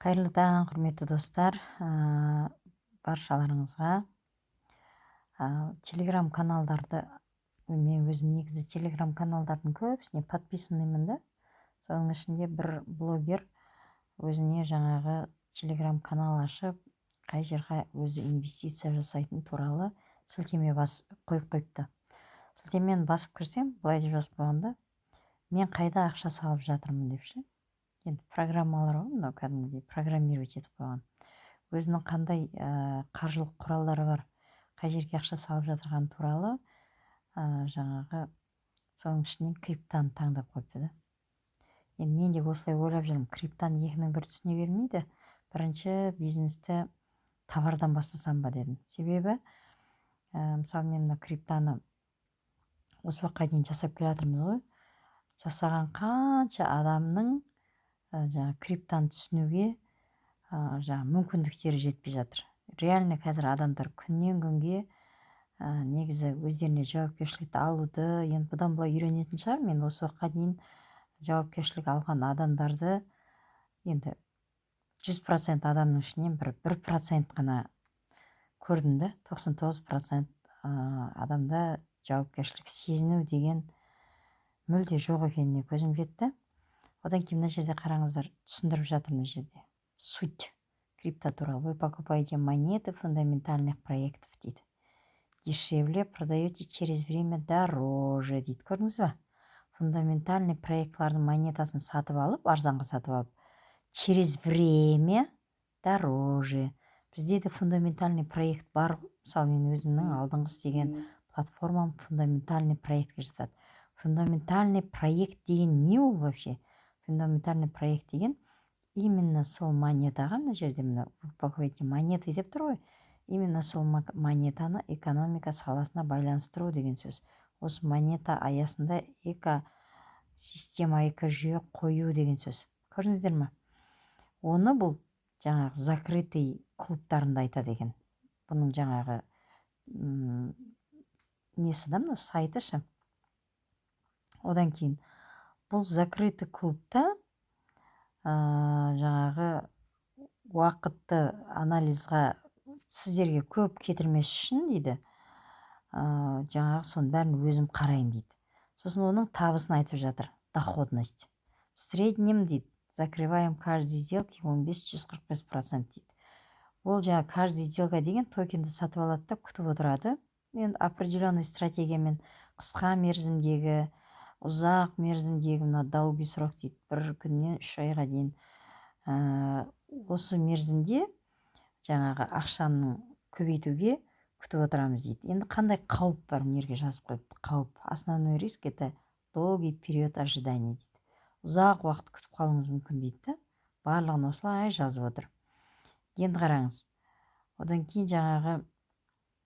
Қайырлы таң, құрметті достар, баршаларыңызға. Телеграм каналдарды, мен өзім негізі телеграм каналдардың көбісіне подписанный мын да. Соның ішінде бір блогер өзіне жаңағы телеграм канал ашып, қай жерге өзі инвестиция жасайтын туралы сілтеме бас қойып қойыпты. Сілтемені басып кірсем, былай деп жазып қойған да: «Мен қайда ақша салып жатырмын?» – деп ше. Енді программалар ғой мынау, кәдімгідей программировать етіп қойған. Өзінің қандай қаржылық құралдары бар, қай жерге ақша салып жатырғаны туралы, жаңағы соның ішінен криптаны таңдап қойыпты да. Енді мен де осылай ойлап жүрмін: криптаны екінің бірі түсіне бермейді, бірінші бизнесті товардан бастасам ба дедім. Себебі мысалы, мен мына криптаны осы уақытқа дейін жасап келе жатырмыз ғой. Жасаған қанша адамның жаңағы криптаны түсінуге жаңағы мүмкіндіктері жетпей жатыр. Реально қазір адамдар күннен күнге негізі өздеріне жауапкершілікті алуды енді бұдан былай үйренетін шығар. Мен осы уақытқа дейін жауапкершілік алған адамдарды енді 100% адамның ішінен бір процент қана көрдім да, 99% адамда жауапкершілік сезіну деген мүлде жоқ екеніне көзім жетті. Одан кейін мына жерде қараңыздар, түсіндіріп жатыр мына жерде суть крипто туралы. «Вы покупаете монеты фундаментальных проектов, – дейді, – дешевле, продаете через время дороже», – дейді. Көрдіңіз ба? Фундаментальный проектлардың монетасын сатып алып, арзанға сатып алып, через время дороже. Бізде де фундаментальный проект бар ғой. Мысалы, мен өзімнің алдыңғы істеген платформам фундаментальный проектке жатады. Фундаментальный проект деген не ол вообще? Фундаментальный проект деген именно сол монетаға, мына жерде, мына «покупайте монеты» деп тұр ғой, именно сол монетаны экономика саласына байланыстыру деген сөз. Осы монета аясында экосистема, экожүйе қою деген сөз. Көрдіңіздер ме оны? Бұл жаңағы закрытый клубтарында айтады екен. Бұның жаңағы несі да, мынау сайты ше. Одан кейін бұл закрытый клубта жаңағы уақытты анализға сіздерге көп кетірмес үшін, дейді, жаңағы соның бәрін өзім қараймын, дейді. Сосын оның табысын айтып жатыр: доходность в среднем, дейді, закрываем каждый сделки 15-145%, дейді. Ол жаңағы каждый сделка деген токенді сатып алады да, күтіп отырады. Енді определенный стратегиямен, қысқа мерзімдегі, ұзақ мерзімдегі, мына долгий срок дейді, 1 күннен 3 айға дейін, осы мерзімде жаңағы ақшаның көбейтуге күтіп отырамыз, дейді. Енді қандай қауіп бар? Мына жерге жазып қойыпты қауіп: «Основной риск – это долгий период ожидания», – дейді. Ұзақ уақыт күтіп қалуыңыз мүмкін, дейді да. Барлығын осылай жазып отыр. Енді қараңыз, одан кейін жаңағы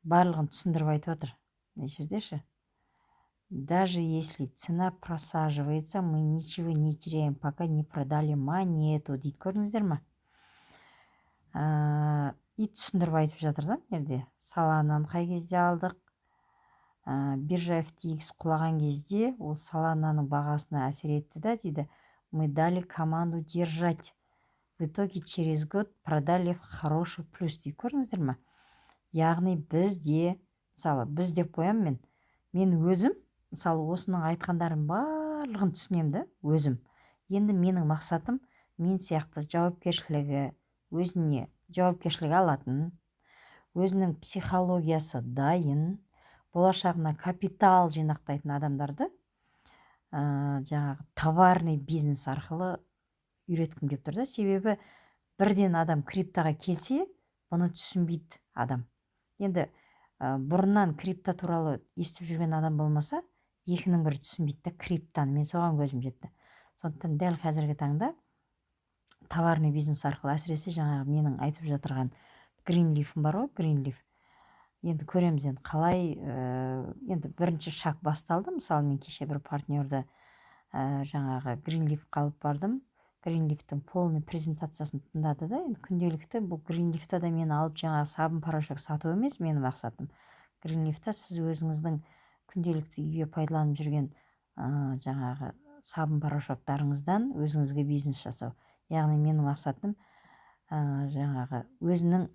барлығын түсіндіріп айтып отыр мына жерде ше: «Даже если цена просаживается, мы ничего не теряем, пока не продали монету», – дейді. Көрдіңіздер ма? И түсіндіріп айтып жатыр да мына жерде: Солананы қай кезде алдық? Биржа FTX құлаған кезде ол Солананың бағасына әсер етті да, дейді. «Мы дали команду держать, в итоге через год продали в хороший плюс», – дейді. Көрдіңіздер ма? Яғни бізде, мысалы, біз деп қоямын мен өзім, мысалы, осының айтқандарын барлығын түсінемін да өзім. Енді менің мақсатым мен сияқты жауапкершілігі, өзіне жауапкершілік алатын, өзінің психологиясы дайын, болашағына капитал жинақтайтын адамдарды жаңағы товарный бизнес арқылы үйреткім келіп тұр да. Себебі бірден адам криптоға келсе, бұны түсінбейді адам. Енді бұрыннан крипто туралы естіп жүрген адам болмаса, екінің бірі түсінбейді да криптоны. Мен соған көзім жетті. Сондықтан дәл қазіргі таңда товарный бизнес арқылы, әсіресе жаңағы менің айтып жатырған Гринлифім бар ғой, Гринлиф. Енді көреміз енді қалай. Енді бірінші шаг басталды. Мысалы, мен кеше бір партнерді жаңағы Гринлифқа алып бардым. Гринлифтің полный презентациясын тыңдады да. Енді күнделікті бұл Гринлифта да мен алып, жаңағы сабын, порошок сату емес менің мақсатым. Гринлифта сіз өзіңіздің күнделікті үйге пайдаланып жүрген жаңағы сабын, порошоктарыңыздан өзіңізге бизнес жасау. Яғни менің мақсатым Жаңағы өзінің,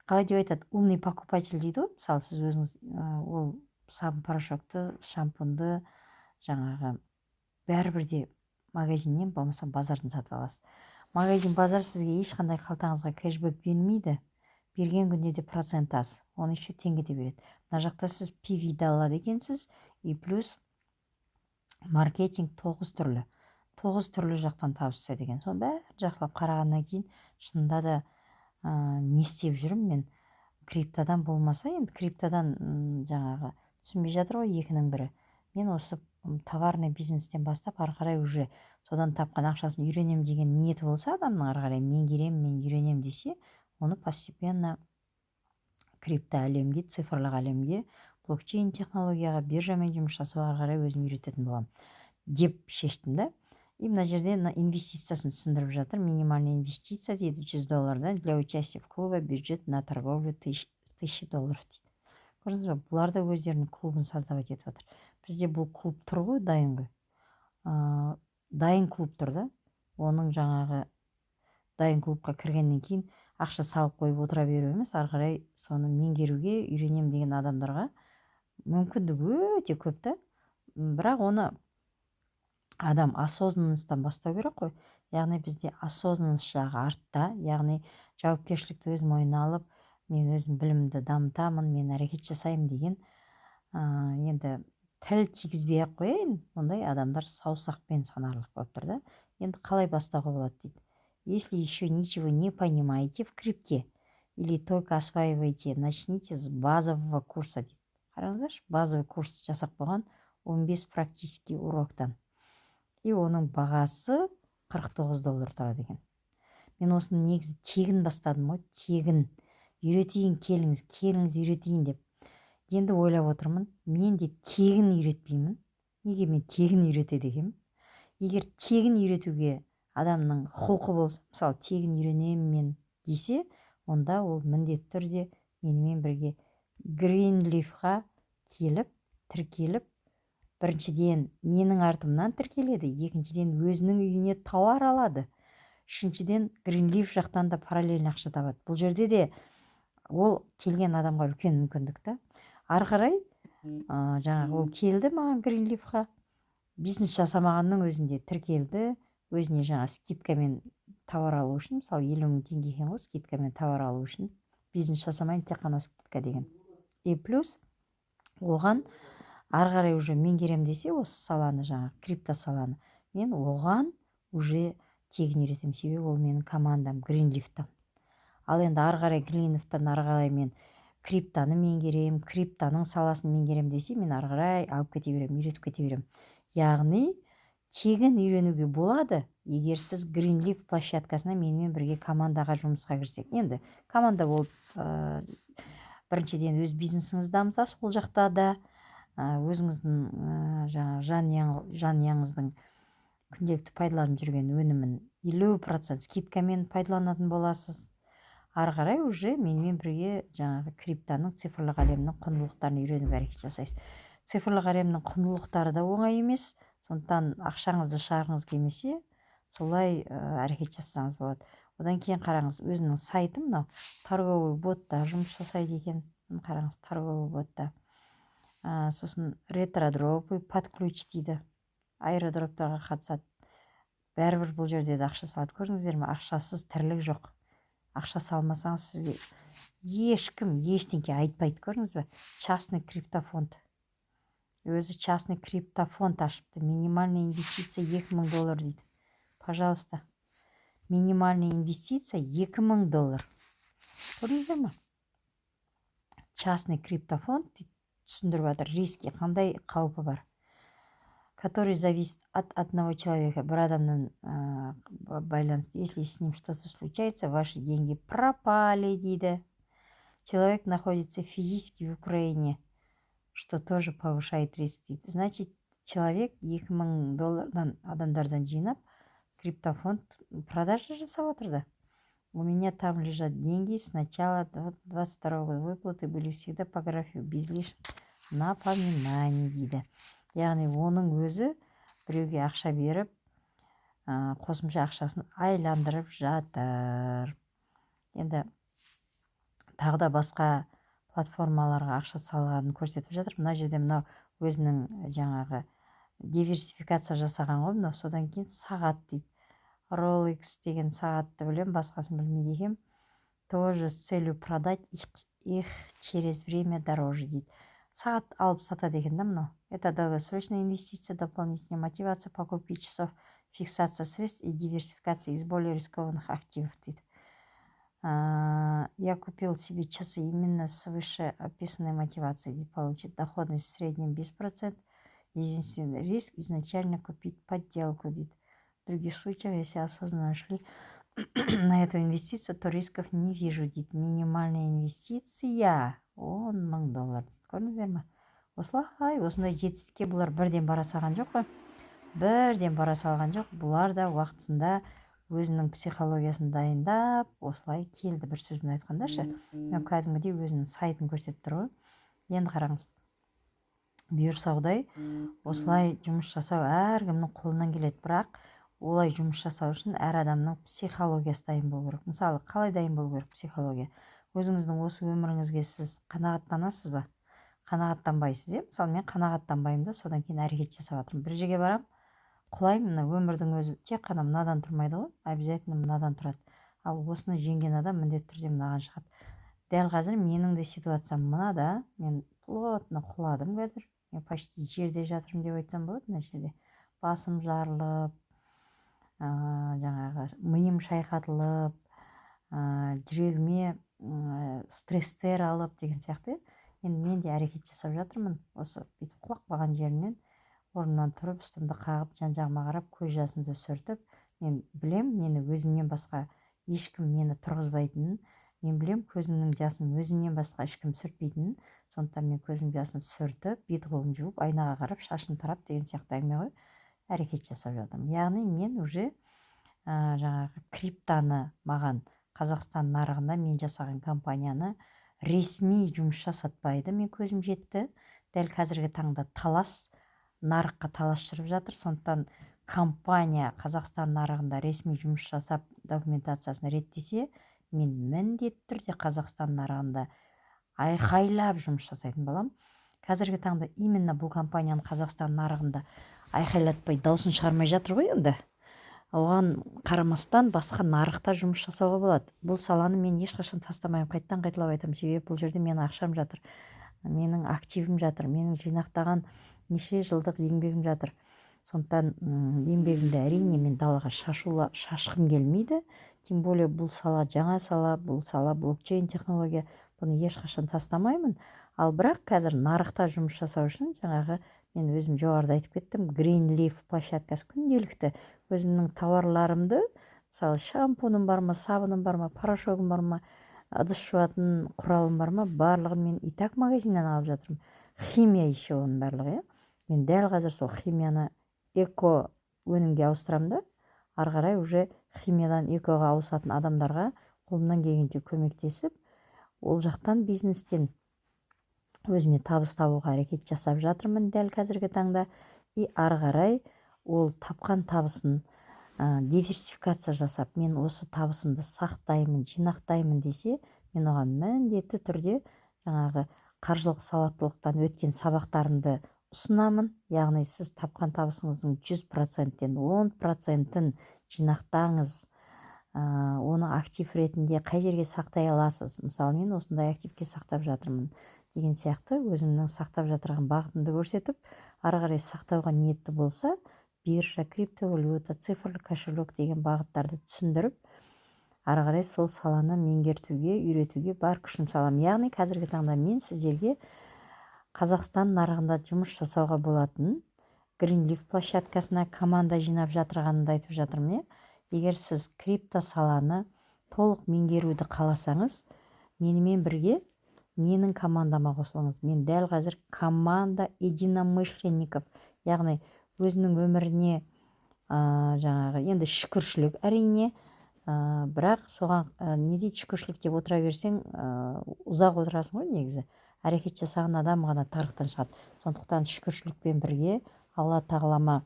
қалай деп айтады, умный покупатель дейді ғой. Мысалы, сіз өзіңіз ол сабын, порошокты, шампуньды жаңағы бәрібір де магазиннен болмаса базардан сатып аласыз. Магазин, базар сізге ешқандай қалтаңызға кэшбэк бермейді, берген күнде де процент аз, оны еще теңгеде береді. Мына жақта сіз PV алады екенсіз и плюс маркетинг, тоғыз түрлі жақтан табыс түседі екен. Соның бәрін жақсылап қарағаннан кейін, шынында да, не істеп жүрмін мен криптодан болмаса? Енді криптодан жаңағы түсінбей жатыр ғой екінің бірі. Мен осы товарный бизнестен бастап, ары қарай уже содан тапқан ақшасын үйренемін деген ниеті болса адамның, ары қарай меңгеремін мен, үйренемін десе, оны постепенно крипто әлемге, цифрлық әлемге, блокчейн технологияға, биржамен жұмыс жасауға ары қарай өзім үйрететін боламын деп шештім да. И мына жерде мына инвестициясын түсіндіріп жатыр. Минимальная инвестиция дейді 100 доллардан, для участия в клубе бюджет на торговлю 1000 долларов дейді. Көрдіңіз ба, бұлар да өздерінің клубын создавать етіп жатыр. Бізде бұл клуб тұр ғой, дайын ғой, дайын клуб тұр да. Оның жаңағы дайын клубқа кіргеннен кейін ақша салып қойып отыра беру емес, ары қарай соны меңгеруге, үйренемін деген адамдарға мүмкіндік өте көп та. Бірақ оны адам осознанностьтан бастау керек қой. Яғни бізде осознанность жағы артта, яғни жауапкершілікті өз мойнына алып, мен өзім білімімді дамытамын, мен әрекет жасаймын деген, енді тіл тигізбей ақ қояйын, ондай адамдар саусақпен санарлық болып тұр да. Енді қалай бастауға болады дейді. Если еще ничего не понимаете в крипте или только осваиваете, начните с базового курса дейді. Қараңыздаршы, базовый курс жасап қойған 15 практический уроктан, и оның бағасы 49 доллар тұрады екен. Мен осыны негізі тегін бастадым ғой, тегін үйретейін, келіңіз, келіңіз, үйретейін деп. Енді ойлап отырмын, мен де тегін үйретпеймін. Неге мен тегін үйретеді екенмін? Егер тегін үйретуге адамның құлқы болса, мысалы, тегін үйренемін мен десе, онда ол міндетті түрде менімен бірге Гринлифқа келіп тіркеліп, біріншіден, менің артымнан тіркеледі, екіншіден, өзінің үйіне тауар алады, үшіншіден, Гринлиф жақтан да параллельно ақша табады. Бұл жерде де ол келген адамға үлкен мүмкіндік та. Ары қарай жаңағы ол келді маған Гринлифқа, бизнес жасамағанның өзінде тіркелді, өзіне жаңа скидкамен товар алу үшін. Мысалы, 50 000 теңге екен ғой скидкамен товар алу үшін, бизнес жасамаймын, тек қана скидка деген. И плюс оған ары қарай уже меңгерем десе осы саланы, жаңағы крипто саланы, мен оған уже тегін үйретемін, себебі ол менің командам Гринлифтан. Ал енді ары қарай Гринлифтан ары қарай мен криптоны меңгеремін, криптоның саласын меңгеремін десе, мен ары қарай алып кете беремін, үйретіп кете беремін. Яғни тегін үйренуге болады, егер сіз Гринлиф площадкасына менімен бірге командаға жұмысқа кірсек. Енді команда болып, біріншіден, өз бизнесіңізді дамытасыз ол жақта да, өзіңіздің жаңағы жанұяңыздың күнделікті пайдаланып жүрген өнімін 50% скидкамен пайдаланатын боласыз. Ары қарай уже менімен бірге жаңағы криптоның, цифрлық әлемнің құндылықтарын үйренуге әрекет жасайсыз. Цифрлық әлемнің құндылықтары да оңай емес, сондықтан ақшаңызды шығарғыңыз келмесе, солай әрекет жасасаңыз болады. Одан кейін қараңыз, өзінің сайты мынау, торговый ботта жұмыс жасайды екен. Қараңыз, торговый ботта, сосын ретродропы под ключ дейді, аэродроптарға қатысады. Бәрібір бұл жерде де ақша салады, көрдіңіздер ме? Ақшасыз тірлік жоқ. Ақша салмасаңыз, сізге ешкім ештеңке айтпайды, көрдіңіз бе? Частный криптофонд, өзі частный криптофонд ашыпты. Минимальная инвестиция 2000 доллар дейді. Пожалуйста, минимальная инвестиция 2000 доллар, көрдіңіздер ма? Частный криптофонд дейді, түсіндіріп жатыр риски, қандай қаупі бар, который зависит от одного человека, бір адамнан байланысты. Если с ним что-то случается, ваши деньги пропали дейді. Человек находится физически в Украине, что тоже повышает риск дейді. Значит, человек 2000 доллардан адамдардан жинап, криптофонд продажа жасап жатыр да. У меня там лежат деньги с начала 22 года, выплаты были всегда по графику, без лишних напоминаний дейді. Яғни оның өзі біреуге ақша беріп, қосымша ақшасын айландырып жатыр. Енді тағы да басқа платформаларға ақша салғанын көрсетіп жатыр. Мына жерде мынау өзінің жаңағы диверсификация жасаған ғой мынау. Содан кейін сағат дейді, Rolex деген сағатты білемін, басқасын білмейді екенмін. Тоже с целью продать их через время дороже дейді. Сағат алып сатады екен да мынау. Это долгосрочная инвестиция, дополнительная мотивация покупки часов, фиксация средств и диверсификация из более рискованных активов дейді. Я купил себе часы именно с вышеописанной мотивацией дейді, получить доходность в среднем 5%. Единственный риск — изначально купить подделку дейді. В других случаях, если осознанно шли на эту инвестицию, то рисков не вижу дейді. Минимальная инвестиция 10 000 доллар дейді. Көрдіңіздер ма? Осылай, осындай жетістікке бұлар бірден бара салған жоқ қой, бірден бара салған жоқ. Бұлар да уақытысында өзінің психологиясын дайындап, осылай келді, бір сөзбен айтқанда ше. Мынау кәдімгідей өзінің сайтын көрсетіп тұр ғой. Енді қараңыз, бұйырса, Құдай, осылай жұмыс жасау әркімнің қолынан келеді. Бірақ олай жұмыс жасау үшін әр адамның психологиясы дайын болу керек. Мысалы, қалай дайын болу керек психология? Өзіңіздің осы өміріңізге сіз қанағаттанасыз ба, қанағаттанбайсыз, иә? Мысалы, мен қанағаттанбаймын да, содан кейін әрекет жасап жатырмын. Бір жерге барамын, құлаймын. Мына өмірдің өзі тек қана мынадан тұрмайды ғой, обязательно мынадан тұрады. Ал осыны жеңген адам міндетті түрде мынаған шығады. Дәл қазір менің де ситуациям мынада. Мен плотно құладым, қазір мен почти жерде жатырмын деп айтсам болады. Мына жерде басым жарылып, жаңағы миым шайқатылып, жүрегіме стресстер алып деген сияқты. Енді мен де әрекет жасап жатырмын. Осы бүйтіп құлап қалған жерімнен орнымнан тұрып, үстімді қағып, жан жағыма қарап, көз жасымды сүртіп, мен білем, мені өзімнен басқа ешкім мені тұрғызбайтынын. Мен білем, көзімнің жасын өзімнен басқа ешкім сүртпейтінін. Сондықтан мен көзімнің жасын сүртіп, бет қолымды жуып, айнаға қарап, шашымды тарап деген сияқты әңгіме ғой, әрекет жасап жатырмын. Яғни мен уже жаңағы криптаны, маған Қазақстан нарығында мен жасаған компанияны ресми жұмыс жасатпайды, мен көзім жетті. Дәл қазіргі таңда талас, нарыққа талас жүріп жатыр. Сондықтан компания Қазақстан нарығында ресми жұмыс жасап, документациясын реттесе, мен міндетті түрде Қазақстан нарығында айқайлап жұмыс жасайтын боламын. Қазіргі таңда именно бұл компанияны Қазақстан нарығында айқайлатпай, дауысын шығармай жатыр ғой. Енді оған қарамастан, басқа нарықта жұмыс жасауға болады. Бұл саланы мен ешқашан тастамаймын, қайтадан қайталап айтамын. Себебі бұл жерде менің ақшам жатыр, менің активім жатыр, менің жинақтаған неше жылдық еңбегім жатыр. Сондықтан еңбегімді, әрине, мен далаға шашқым келмейді. Тем более бұл сала жаңа сала, бұл сала блокчейн технология, бұны ешқашан тастамаймын. Ал бірақ қазір нарықта жұмыс жасау үшін жаңағы мен өзім жоғарыда айтып кеттім, Greenleaf площадкасы, күнделікті өзімнің тауарларымды, мысалы, шампуным бар ма, сабыным бар ма, порошогым бар ма, ыдыс жуатын құралым бар ма, барлығын мен и так магазиннен алып жатырмын. Химия еще оның барлығы, иә. Мен дәл қазір сол химияны эко өнімге ауыстырамын да, ары қарай уже химиядан экоға ауысатын адамдарға қолымнан келгенше көмектесіп, ол жақтан бизнестен өзіме табыс табуға әрекет жасап жатырмын дәл қазіргі таңда. И ары қарай ол тапқан табысын диверсификация жасап, мен осы табысымды сақтаймын, жинақтаймын десе, мен оған міндетті түрде жаңағы қаржылық сауаттылықтан өткен сабақтарымды ұсынамын. Яғни сіз тапқан табысыңыздың 100%-тен 10%-ін жинақтаңыз, оны актив ретінде қай жерге сақтай аласыз, мысалы, мен осындай активке сақтап жатырмын деген сияқты, өзімнің сақтап жатырған бағытымды көрсетіп, ары қарай сақтауға ниетті болса, биржа, криптовалюта, цифрлы кошелек деген бағыттарды түсіндіріп, ары қарай сол саланы меңгертуге, үйретуге бар күшім саламын. Яғни қазіргі таңда мен сіздерге Қазақстан нарығында жұмыс жасауға болатын Greenleaf площадкасына команда жинап жатырғанымды айтып жатырмын, иә. Егер сіз крипто саланы толық меңгеруді қаласаңыз, менімен бірге менің командама қосылыңыз. Мен дәл қазір команда единомышленников, яғни өзінің өміріне жаңағы енді шүкіршілік, әрине, бірақ соған не дейді, шүкіршілік деп отыра берсең, ұзақ отырасың ғой. Негізі әрекет жасаған адам ғана тығырықтан шығады. Сондықтан шүкіршілікпен бірге, Алла тағалама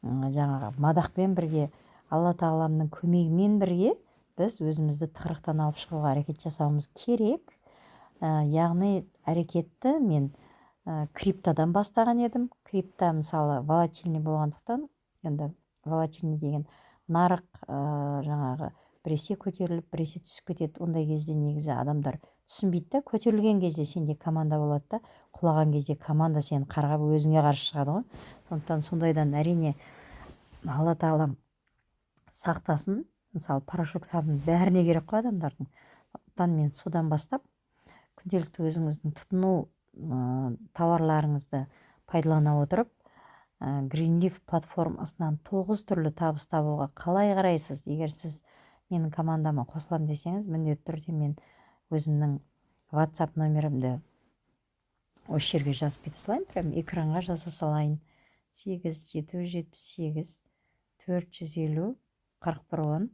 жаңағы мадақпен бірге, Алла тағаламның көмегімен бірге Біз өзімізді тығырықтан алып шығуға әрекет жасауымыз керек. Яғни әрекетті мен криптодан бастаған едім. Крипто, мысалы, волатильный болғандықтан, енді волатильный деген нарық жаңағы біресе көтеріліп, біресе түсіп кетеді. Ондай кезде негізі адамдар түсінбейді да. Көтерілген кезде сенде команда болады да, құлаған кезде команда сені қарғап, өзіңе қарсы шығады ғой. Сондықтан сондайдан, әрине, Алла Тағалам сақтасын. Мысалы, порошок, сабын бәріне керек қой адамдардың. Сондықтан мен содан бастап, күнделікті өзіңіздің тұтыну тауарларыңызды пайдалана отырып, Гринлиф платформасынан тоғыз түрлі табыс табуға қалай қарайсыз? Егер сіз менің командама қосыламын десеңіз, міндетті түрде мен өзімнің WhatsApp номерімді осы жерге жазып кете салайын, прям экранға жаза салайын: 8 778 450 41 10.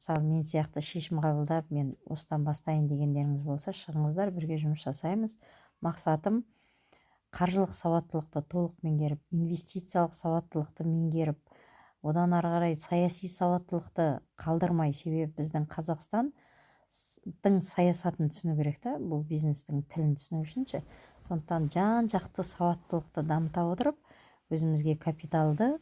Мысалы, мен сияқты шешім қабылдап, мен осыдан бастайын дегендеріңіз болса, шығыңыздар, бірге жұмыс жасаймыз. Мақсатым – қаржылық сауаттылықты толық меңгеріп, инвестициялық сауаттылықты меңгеріп, одан ары қарай саяси сауаттылықты қалдырмай. Себебі біздің Қазақстан саясатын түсіну керек та, бұл бизнестің тілін түсіну үшін ше. Сондықтан жан жақты сауаттылықты дамыта отырып, өзімізге капиталды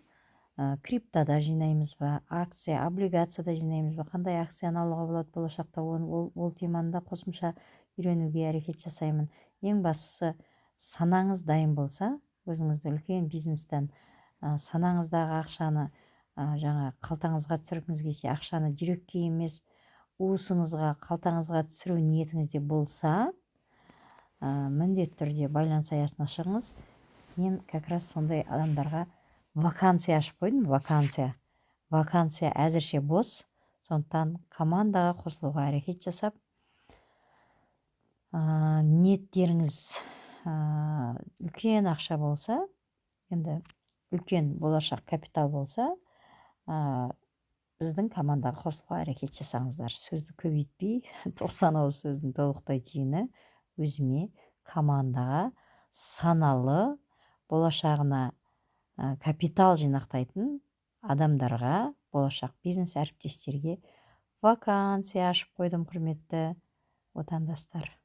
криптода жинаймыз ба, акция, облигацияда жинаймыз ба, қандай акцияны алуға болады болашақта, ол теманы да қосымша үйренуге әрекет жасаймын. Ең бастысы, санаңыз дайын болса, өзіңізді үлкен бизнестен санаңыздағы ақшаны жаңа қалтаңызға түсіргіңіз келсе, ақшаны жүрекке емес, уысыңызға, қалтаңызға түсіру ниетіңізде болса, міндетті түрде байланыс аясына шығыңыз. Мен как раз сондай адамдарға вакансия ашып қойдым. Вакансия әзірше бос. Сондықтан командаға қосылуға әрекет жасап, ниеттеріңіз үлкен ақша болса, енді үлкен болашақ капитал болса, біздің командаға қосылуға әрекет жасаңыздар. Сөзді көбейтпей, 90 ауыз сөздің тобықтай түйіні: өзіме командаға саналы, болашағына капитал жинақтайтын адамдарға, болашақ бизнес әріптестерге вакансия ашып қойдым, құрметті отандастар.